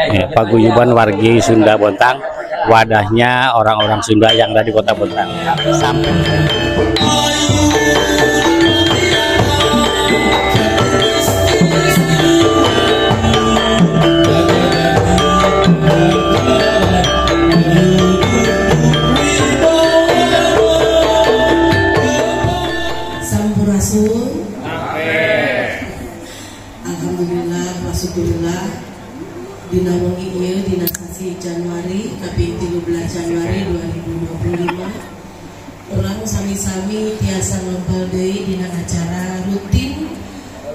Ya, Paguyuban Wargi Sunda Bontang, wadahnya orang-orang Sunda yang ada di Kota Bontang. Sampai Sampurasun. Alhamdulillah, wasyukurillah. Dina wengi ieu dina sasi Januari kaping 13 Januari 2025 urang sami-sami tiasa ngompol deui dina acara rutin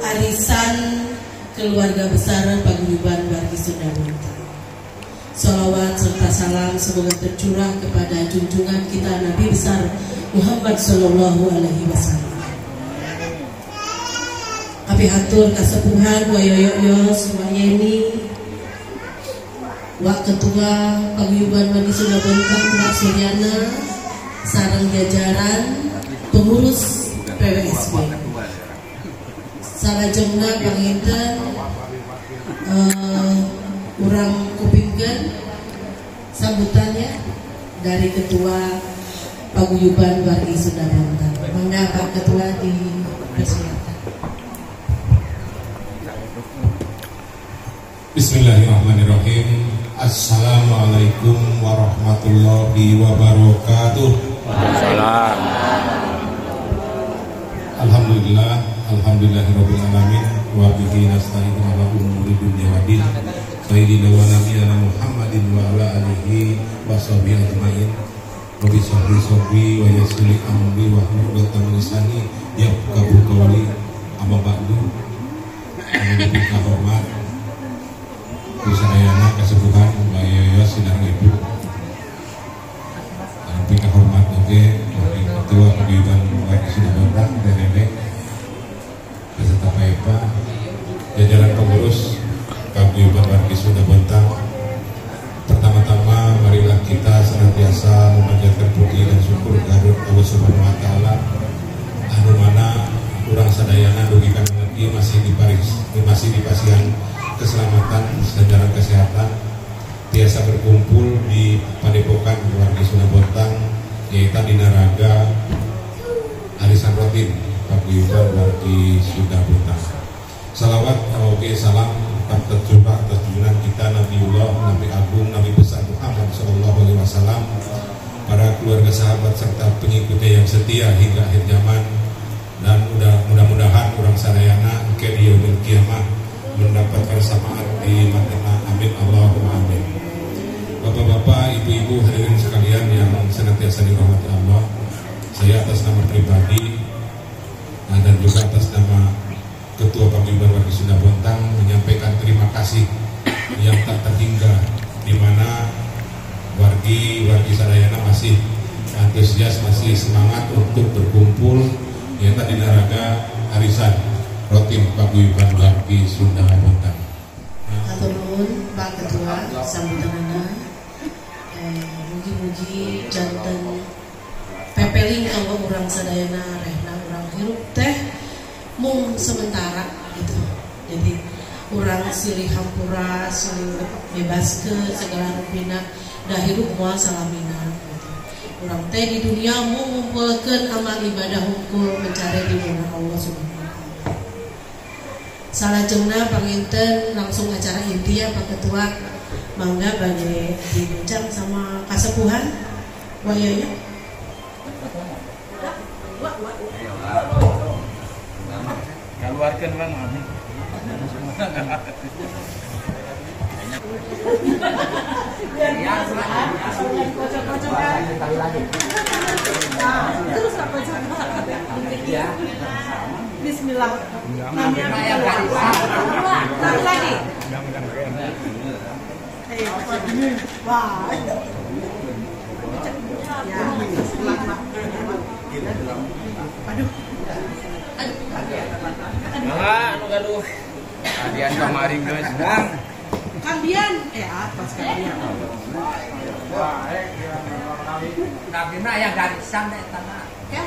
arisan keluarga besar Paguyuban Wargi Sunda Bontang. Salawat serta salam semoga tercurah kepada junjungan kita Nabi besar Muhammad Sallallahu Alaihi Wasallam. Kapi hatur kasepuhan wa yoyo-yos wa yeni Wak Ketua Paguyuban Wargi Sunda Bontang Wak Suryana sareng jajaran pengurus PWSB. Salajengna panginten urang kupingkeun sambutannya dari Ketua Paguyuban Wargi Sunda Bontang. Mangga Pak Ketua dipersilakan. Bismillahirrahmanirrahim. Assalamualaikum warahmatullahi wabarakatuh. Waalaikumsalam. Alhamdulillah, alhamdulillahirabbil alamin wa bihi nasta'inu ala umuri dunya waddin. Sayyidina wa nabiyana Muhammadin wa ala alihi wa sahbihi ajmain. Wa bi sahbi wa yassiri amri wa hlul 'uqdatam min lisani yafqahu qawli. Amma ba'du. Yang hormat Sadayana kesepuhan Mbak Yoyo sidang Ibu dan pihak hormat oke dari Ketua Paguyuban Wargi Sunda Bontang Nenek beserta Pak Epa, jajaran pengurus Paguyuban Wargi Sunda Bontang. Pertama-tama marilah kita senantiasa memanjatkan puji dan syukur kehadirat Allah Subhanahu wa taala anu mana urang sadayana dugi ka masih di Paris, masih di pasihan keselamatan dan kesehatan, biasa berkumpul di Padepokan Wargi Sunda Bontang, yaitu di Naraga Arisan Rutin Paguyuban Wargi Sunda Bontang. Salawat oke salam tetap tercurah atas junjungan kita Nabiullah, Nabi Agung, Nabi besar Muhammad Shallallahu Alaihi Wasallam, para keluarga sahabat serta pengikutnya yang setia hingga akhir zaman, dan mudah-mudahan orang sadayana ke di yaumil kiamah mendapatkan syafaat di mata. Amin Allahumma amin. Bapak-bapak, ibu-ibu hadirin sekalian yang senantiasa dirahmati Allah, saya atas nama pribadi dan juga atas nama Ketua Paguyuban Wargi Sunda Bontang menyampaikan terima kasih yang tak terhingga, di mana wargi sadayana masih antusias, masih semangat untuk berkumpul yaitu di Naraga Arisan Rutin Paguyuban Wargi Sunda Bontang. Hatur nuhun Pak Ketua sambutanana. Mugi-mugi janten pepeling kanggo urang sadayana rehna urang hirup teh mung sementara gitu. Jadi urang silih hampura, silih bebaskeun segala rupina da hirup moal salamina gitu. Urang teh di dunia mung ngumpulkeun amal ibadah hungkul mencari di mana Allah Subhanahu wa taala. Salajengna panginten langsung acara inti ya Pak Ketua. Mangga bade dibincang sama kasepuhan Wa Yoyo. Keluarkan bang. Terus apa Bismillah. Lagi. Wah. Aduh. Anu gaduh. Kalian kemarin guys. Kang Dian, atas Kang Dian. Tapi mah yang garisan eta mah. Ya.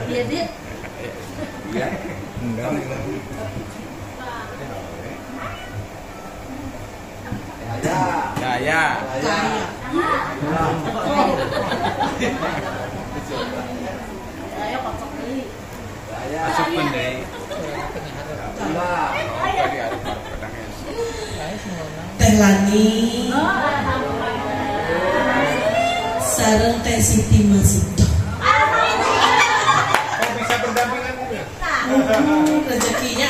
Iya dia. Iya. Enggak. Daya. Asup deui. Teh Lani sareng Teh Siti Masito. Kok bisa berdampingan juga? Rezekinya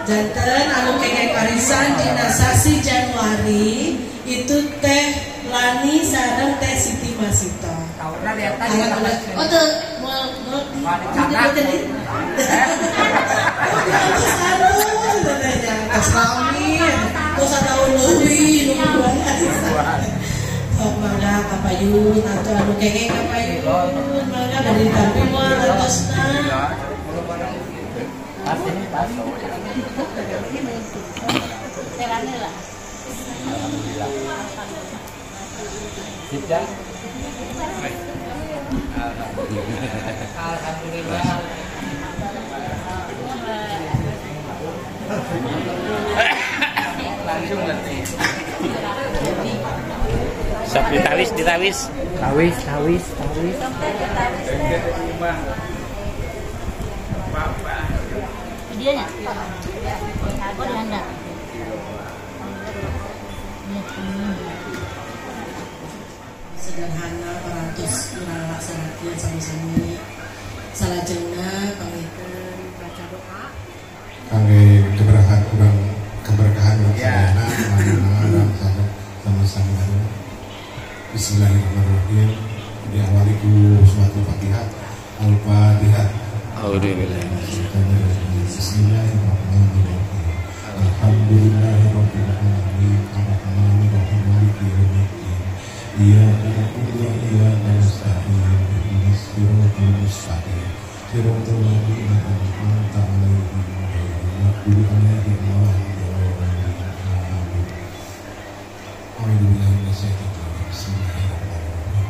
janten anu kengeng arisan dina sasi Januari itu Teh Lani sareng Teh Siti Masito. Oh tuh mau sok mangga kapayun atau anu kengeng kapayun mangga dari tapi moal atosna. Alhamdulillah. Langsung ngerti. Sok ditawis, ditawis. Tawis, tawis, tawis. Dia nya. Oh, di handap. Sederhana parantos ngalaksanakeun sami-sami salajengna pangiten baca doa kangge keberkahan urang, keberkahan urang sadayana urang sama-sama. Bismillahirrahmanirrahim. Diawali ku suatu Fatihah. Al-Fatihah. Bismillahirrahmanirrahim. Alhamdulillahirabbil alamin arrahmanirrahim maliki yaumiddin. Iyyaka na'budu wa iyyaka nasta'in. Ihdinas siratal mustaqim. Siratal ladzina an'amta 'alaihim ghairil maghdubi 'alaihim waladdallin. Amin. A'udzu billahi minasyaitonir rajim. Bismillahirrahmanirrahim.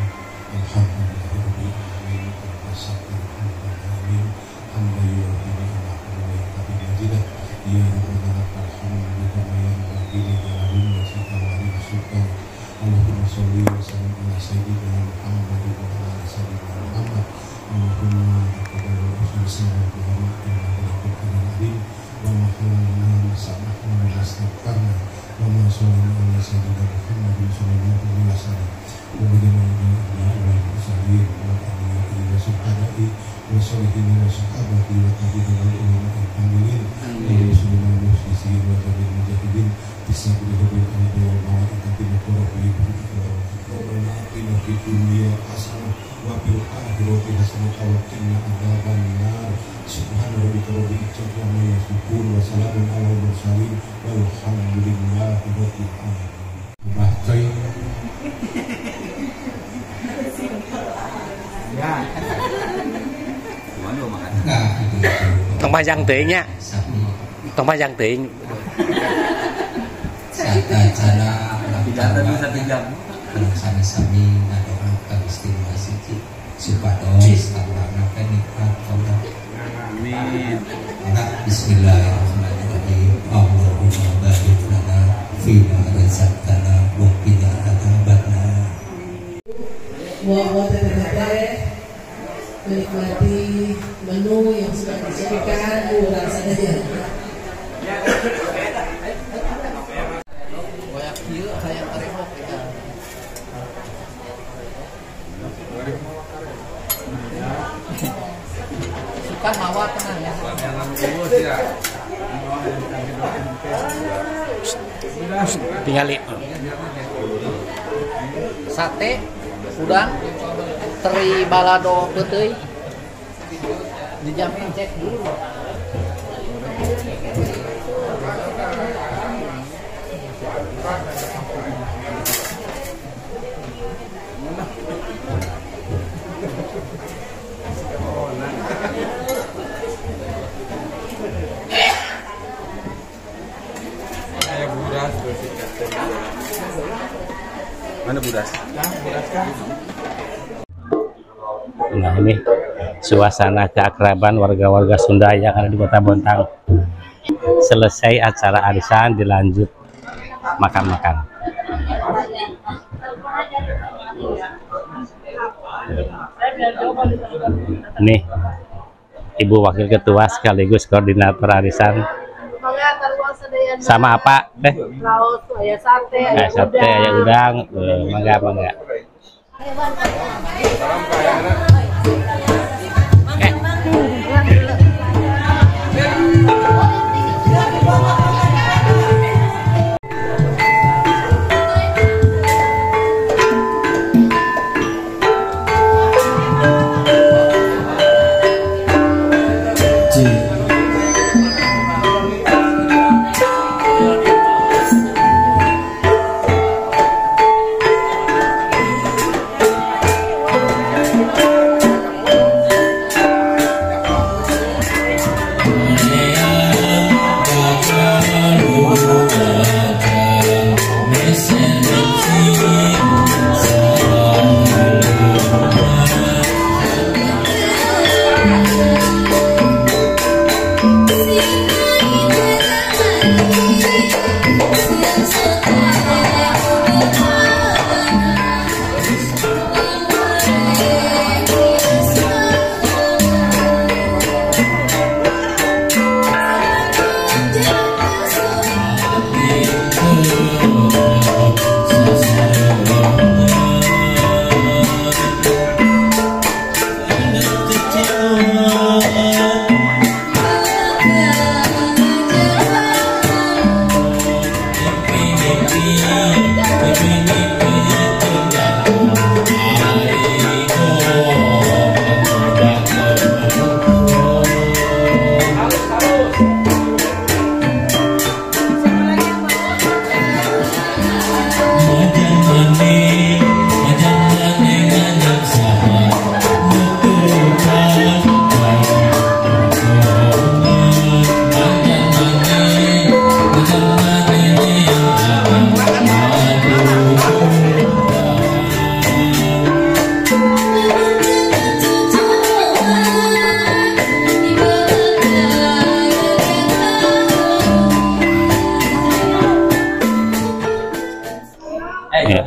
Alhamdulillahirabbil alamin. Amin. Hamdan yuwafi ni'amahu wa yukafi mazidah. Ya Rabbana lakal hamdu kama yanbaghi li jalali wajhika wa 'azimi sultanik. Allahumma sholli wa sallim ala sayyidina Muhammad wa ala ali sayyidina Muhammad. Allahumma taqabbal minna innaka antal alim wa ma khalaqna wa sa'na wa astaghfarna wa ma sholli ala sayyidina Muhammad sallallahu alaihi wasallam. Wa wa sholihin wa sahabati wa tabi'in wal ulama al-amilin wa muslimin wal muslimin wa jami'il mujahidin bisabilillahi wal malaikati wa rabbana atina fid dunya hasanah wa fil akhirati hasanah wa qina adzaban nar. Subhana rabbika rabbil izzati amma yasifun wa salamun alal mursalin walhamdulillahi rabbil alamin. Mbah Coy. Ya. Tong panjang teuing nya. Tong panjang teuing. Cara jam. Sami-sami ngadoa ka Gusti Nu Siji supados kaurangna teh nikmat Allah. Amin. Maka bismillahirrahmanirrahim. Allahumma barik lana fi ma razaqtana wa qina adzabannar. Wa teteh menikmati menu yang sudah disiapkan urang sadaya. Suka mawa tenang ya. Tinggali. Sate, udang, teri balado peuteuy. Dijamin cek dulu. Mana buras? Nah, ini suasana keakraban warga-warga Sunda yang ada di Kota Bontang. Selesai acara arisan dilanjut makan-makan. Nih, Ibu Wakil Ketua sekaligus koordinator arisan. Sama apa teh? Lauk, aya sate, aya sate, aya udang. Mangga, mangga.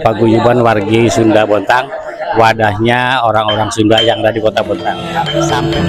Paguyuban Wargi Sunda Bontang, wadahnya orang-orang Sunda yang ada di Kota Bontang. Sampai.